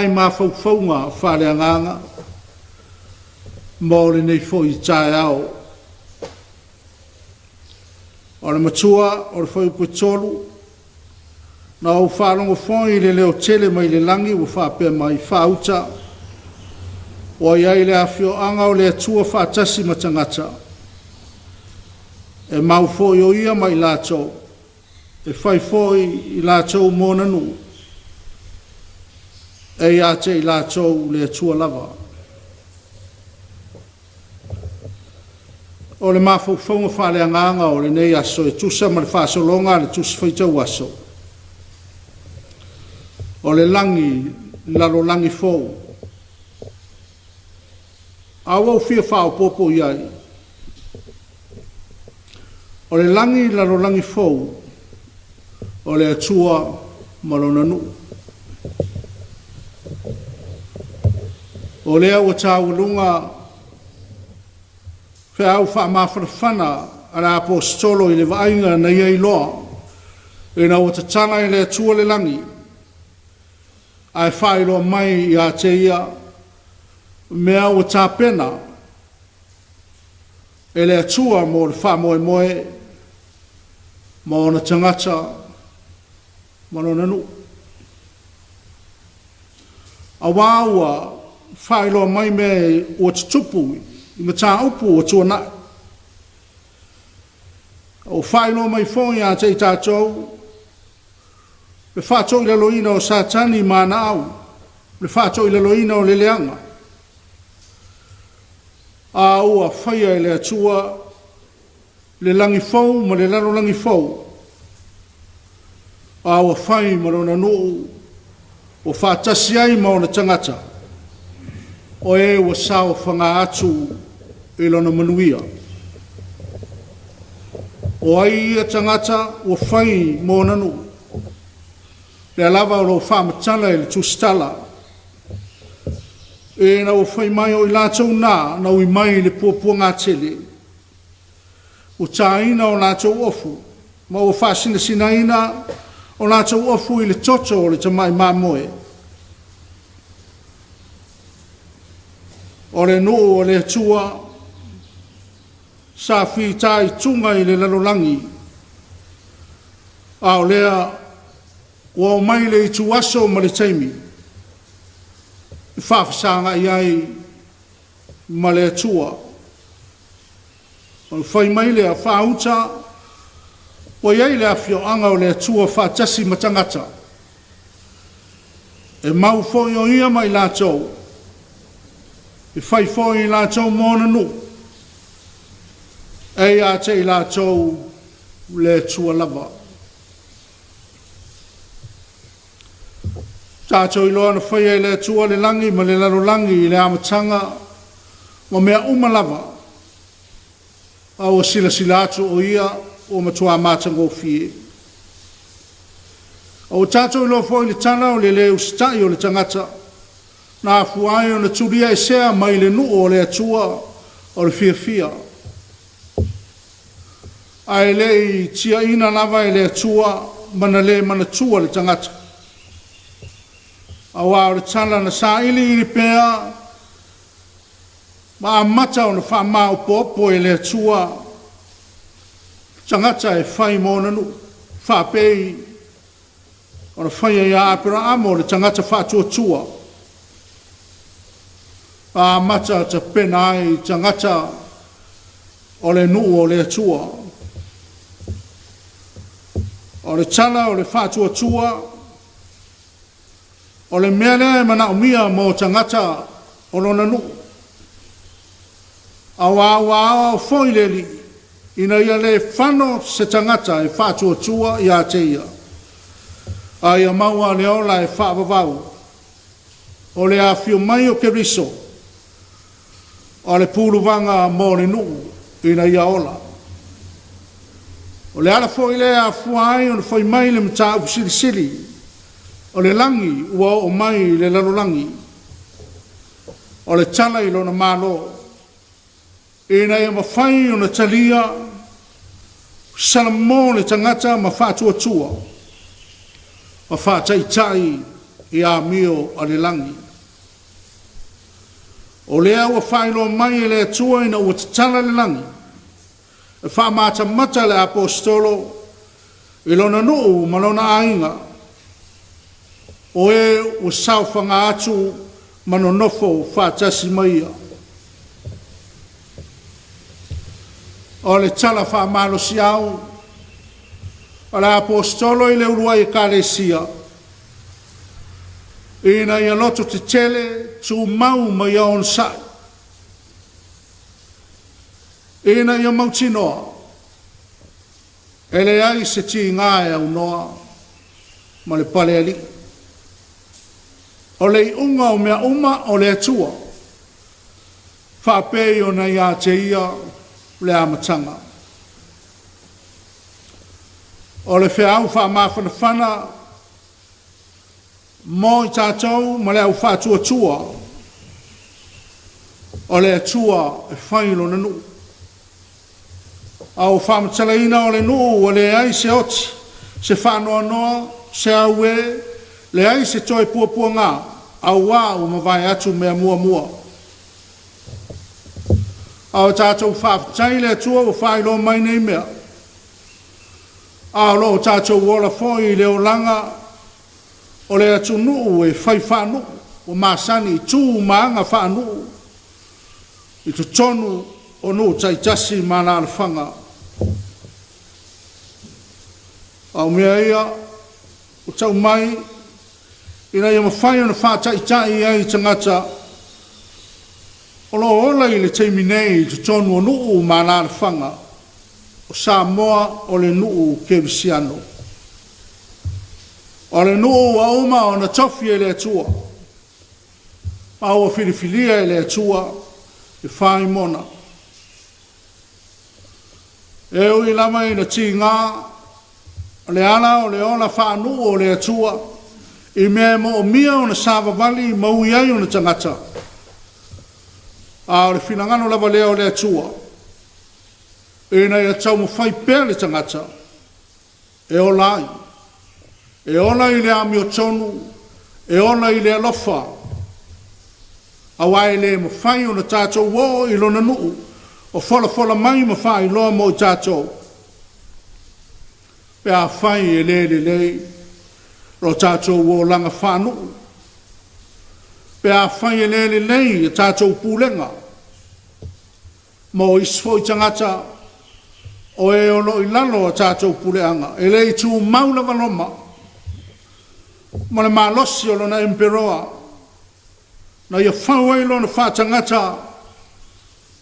nai mafaufauga faaleagaga mo lenei foi taeao. O le matua o le Fuaiupu 3, na ou faalogo foi i le leo tele mai le lagi ua faapea mai, “Faauta, ua i ai le afioaga o le Atua faatasi ma tagata, e mau foi o Ia ma i latou, e fai foi i latou mo Ona nuu, e ia te i latou le Atua lava.” O le mafaufauga faaleagaga o lenei aso e tusa ma le faasologa a le Tusi Faitau Aso, o le lagi lalolagi fou. A ua ou fia faaopoopo i ai, o le lagi lalolagi fou, o le Atua ma Lona nuu. O lea ua taualuga feau faamafanafana a le Aposetolo i le vaaiga na ia iloa ina ua tatala e le Atua le lagi ae faailoa mai ia te ia mea ua tapena e le Atua mo le faamoemoe ma ona tagata ma Lona nuu. Aua ua faailoa mai mea ua tutupu i mataupu ua tuanai. Ua faailoa mai foi ia te i tatou le faatoilaloina o Satani ma ana au, le faatoilaloina o le leaga, a ua faia e le Atua le lagi fou ma le lalolagi fou, a ua fai ma Lona nuu ua faatasi ai ma ona tagata, o e ua saofaga atu i lona manuia. O ai ia tagata ua fai mo ona nuu? Lea lava o lo o faamatala e le Tusitala, ina ua fai mai o i latou na, na ui mai i le puapuagatele, ua taina o latou ofu ma ua faasinasinaina o latou ofu i le toto o le tamai mamoe. O le nuu o le Atua sa fitaituga i le lalolagi, a o lea ua oo mai le ituaso ma le taimi e faafesagai ai ma le Atua. Ona fai mai lea, faauta ua i ai le afioaga o le Atua faatasi ma tagata, e mau foi o Ia ma i latou, e fai foi i latou ma ona nuu, e ia te i latou le Atua lava. Tatou iloa na faia e le Atua le lagi ma le lalolagi i le amataga ma mea uma lava, a ua silasila atu o Ia ua matua matagofie. A ua tatou iloa foi le tala o le lē usitai o le tagata na afua ai ona tuliaesea mai le nuu o le Atua o le fiafia, ae le i tiaina lava e le Atua ma na le manatua le tagata. Aua o le tala na sailiili pea ma amata ona faamaopoopo e le Atua tagata e fai ma ona nuu, faapei ona faia ia Aperaamo le tagata faatuatua, a amata tapena ai tagata o le nuu o le Atua. O le tala o le faatuatua, o le mea lea e manaomia mo tagata o lona nuu. Aua ua aoao foi le Alii ina ia le fano se tagata e faatuatua ia te ia, a ia maua le ola e faavavau o le afio mai o Keriso o le puluvaga mo le nuu ina ia ola. O le ala foi lea e afua ai ona fai mai le mataupu silisili, o le lagi ua oo mai i le lalolagi, o le tala i lona Malo, ina ia mafai ona talia salamo le tagata ma faatuatua ma faataitai i amio a le lagi. O lea ua faailoa mai e le Atua ina ua tatala le lagi, e faamatamata le Aposetolo i lona nuu ma lona aiga, o e ua saofaga atu ma nonofo faatasi ma ia. O le tala faamalosiau a le Aposetolo i le uluai Ekalesia, ina ia lototetele, tumau ma ia onosai, ina ia mautinoa e leai se tiga e aunoa ma le palealii. O le iuga o mea uma o le Atua, faapei ona ia te Ia le amataga. O le feau faamafanafana mo i tatou ma le au faatuatua, o le Atua e fai Lona nuu. A ua faamatalaina o le nuu ua leai se oti, se faanoanoa, se auē, leai se toe puapuaga, auā ua mavae atu mea muamua. A o tatou faafetai i le Atua ua faailoa mai nei mea, a o lo o tatou ola foi i le olaga o le atunuu e fai faanuu, ua masani i tu ma aga faanuu i totonu o nuu taitasi ma alaalafaga. A o mea ia ua tau mai ina ia mafai ona faataitai ai tagata o lo o ola i le taimi nei i totonu o nuu ma alaalafaga o Samoa o le nuu kerisiano. O le nuu ua uma ona tofi e le Atua, ma ua filifilia e le Atua e faimona. E ui lava ina tiga le ala o le ola faanuu o le Atua i mea e moomia ona savavali ma ui ai ona tagata, a o le finagalo lava lea o le Atua ina ia taumafai pea le tagata e ola ai, e ola i le amiotonu, e ola i le alofa, aua e le mafai ona tatou oo i lona nuu o folafola mai ma faailoa mo i tatou, pe afai e le lelei lo tatou olaga faanuu, pe afai e le lelei a tatou pulega mo isi foi tagata o e o lo o i lalo o a tatou puleaga. E le i tumau lava Roma ma le malosi o lona emperoa na ia fau ai lona faatagata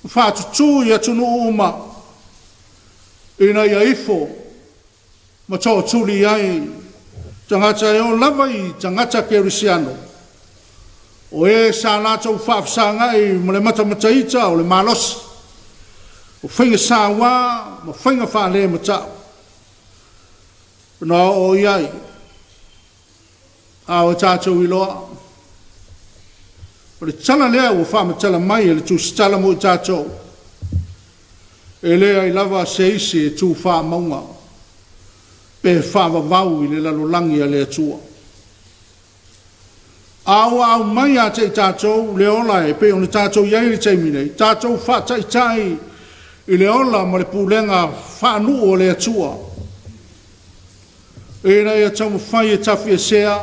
ma faatutū i atunuu uma ina ia ifo ma tootuli ai tagata e oo lava i tagata kerisiano o e sa latou faafesagai ma le matamataita o le malosi, o faiga sauā ma faiga faalemata'u na oo i ai a o tatou iloa. O le tala lea ua faamatala mai e le Tusitala mo i tatou, e leai lava se isi e tu faamauga pe faavavau i le lalolagi a le Atua. A ua aumai ia te i tatou le ola e pei ona tatou i ai i le taimi nei, tatou faataitai i le ola ma le pulega faanuu o le Atua, ina ia taumafai e tafiesea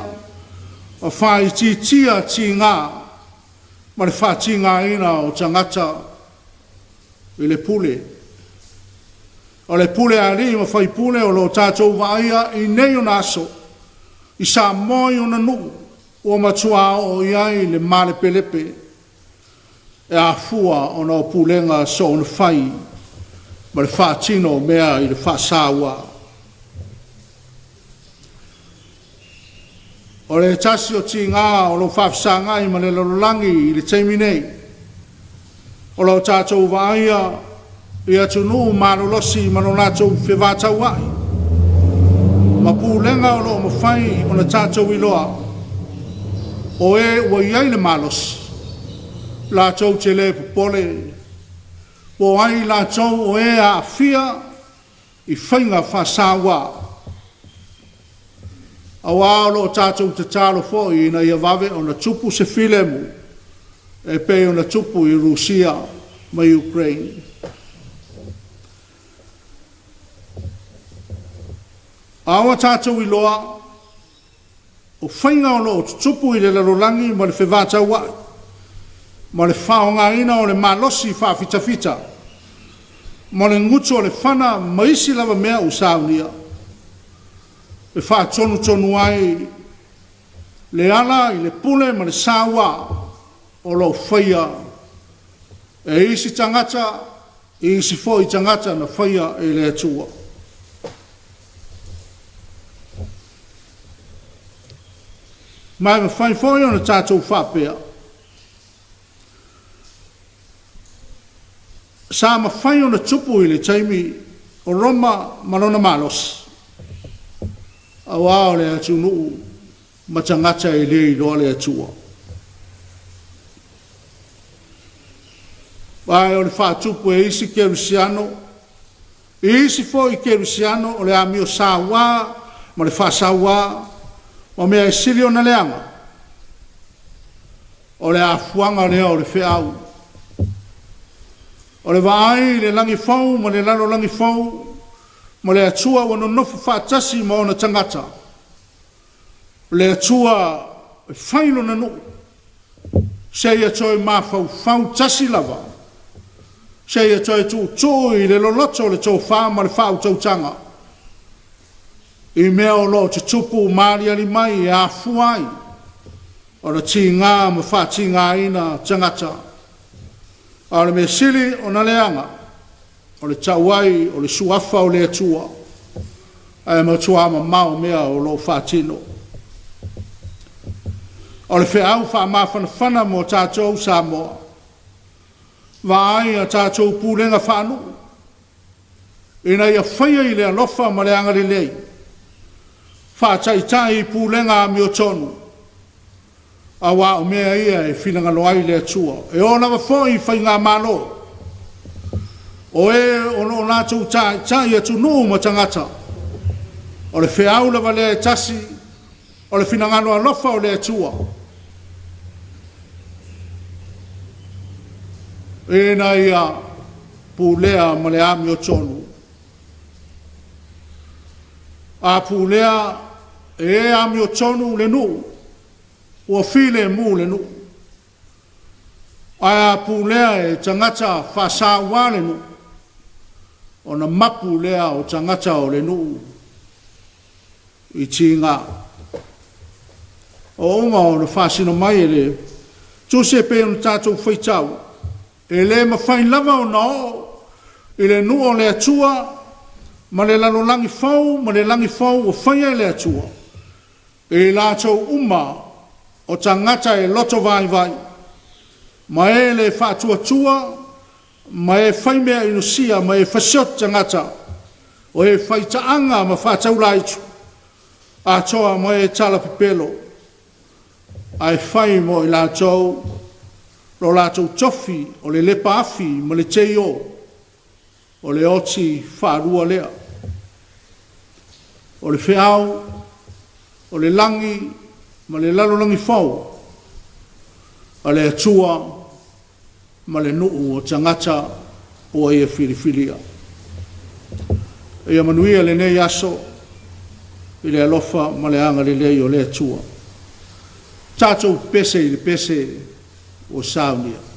ma faaitiitia tiga ma le faatigaina o tagata i le pule. O le pule a alii ma faipule o lo o tatou vaaia i nei ona aso i Samoa i ona nuu ua matua oo i ai le malepelepe e afua ona o pulega soonafai ma le faatino o mea i le faasaua. O le tasi o tiga o lo o faafesagai ma le lalolagi i le taimi nei, o lo o tatou vaaia i atunuu malolosi ma lo latou fevataua'i ma pulega o lo o mafai ona tatou iloa o e ua i ai le malosi, latou te le popole po o ai latou o e aafia i faiga faasaua. Auā o lo o tatou tatalo foi ina ia vave ona tupu se filemu e pei ona tupu i Rusia ma Ukraine. A ua tatou iloa, o faiga o lo o tutupu i le lalolagi ma le fevataua'i ma le faaaogaina o le malosi faafitafita ma le gutu o le fana ma isi lava mea ua saunia e faatonutonu ai le ala i le pule ma le sauā o lo o faia e isi tagata i isi foi tagata na faia e le Atua. Ma e mafai foi ona tatou faapea, sa mafai ona tupu i le taimi o Roma ma lona malosi, auā o le atunuu ma tagata e le iloa le Atua. Ae o le faatupu e isi kerisiano i isi foi kerisiano o le amio sauā ma le faasauā ma mea e sili ona leaga, o le afuaga lea o le feau. O le vaai i le lagi fou ma le lalolagi fou ma le Atua ua nonofo faatasi ma ona tagata, o le Atua e fai Lona nuu seia toe mafaufau tasi lava, seia toe tuutuu i le loloto o le tofa ma le faautautaga i mea o lo o tutupu ma aliali mai e afua ai ona tiga ma faatigaina tagata. A o le mea sili ona leaga, o le tau ai o le Suafa o le Atua, ae matua mamao mea o lo o faatino. O le feau faamafanafana mo tatou Samoa, vaai a tatou pulega faanuu ina ia faia i le alofa ma le agalelei, faataitai i pulega amiotonu, aua o mea ia e finagalo ai le Atua. E oo lava foi i faigamalo, o e o lo o latou taitai atunuu ma tagata, o le feau lava lea e tasi, o le finagalo alofa o le Atua, ina ia pulea ma le amiotonu. A pulea e e amiotonu le nuu, ua filemu le nuu. Ae a pulea e tagata faasauā le nuu, ona mapu lea o tagata o le nuu i tiga. O uuga o le faasino mai e le Tusi e pei ona tatou faitau, e le mafai lava ona oo i le nuu o le Atua ma le lalolagi fou ma le lagi fou ua faia e le Atua, i latou uma o tagata e loto vaivai, ma e le faatuatua, ma e faimea inosia, ma e fasioti tagata, o e faitaaga ma faataulaitu, atoa ma e talapepelo, ae fai mo i latou lo latou tofi o le lepaafi ma le teio, o le oti faalua lea. O le feau, o le lagi ma le lalolagi fou, a le Atua ma le nuu o tagata ua Ia filifilia. Ia manuia lenei aso i le alofa ma le agalelei o le Atua. Tatou pese i le pese ua saunia.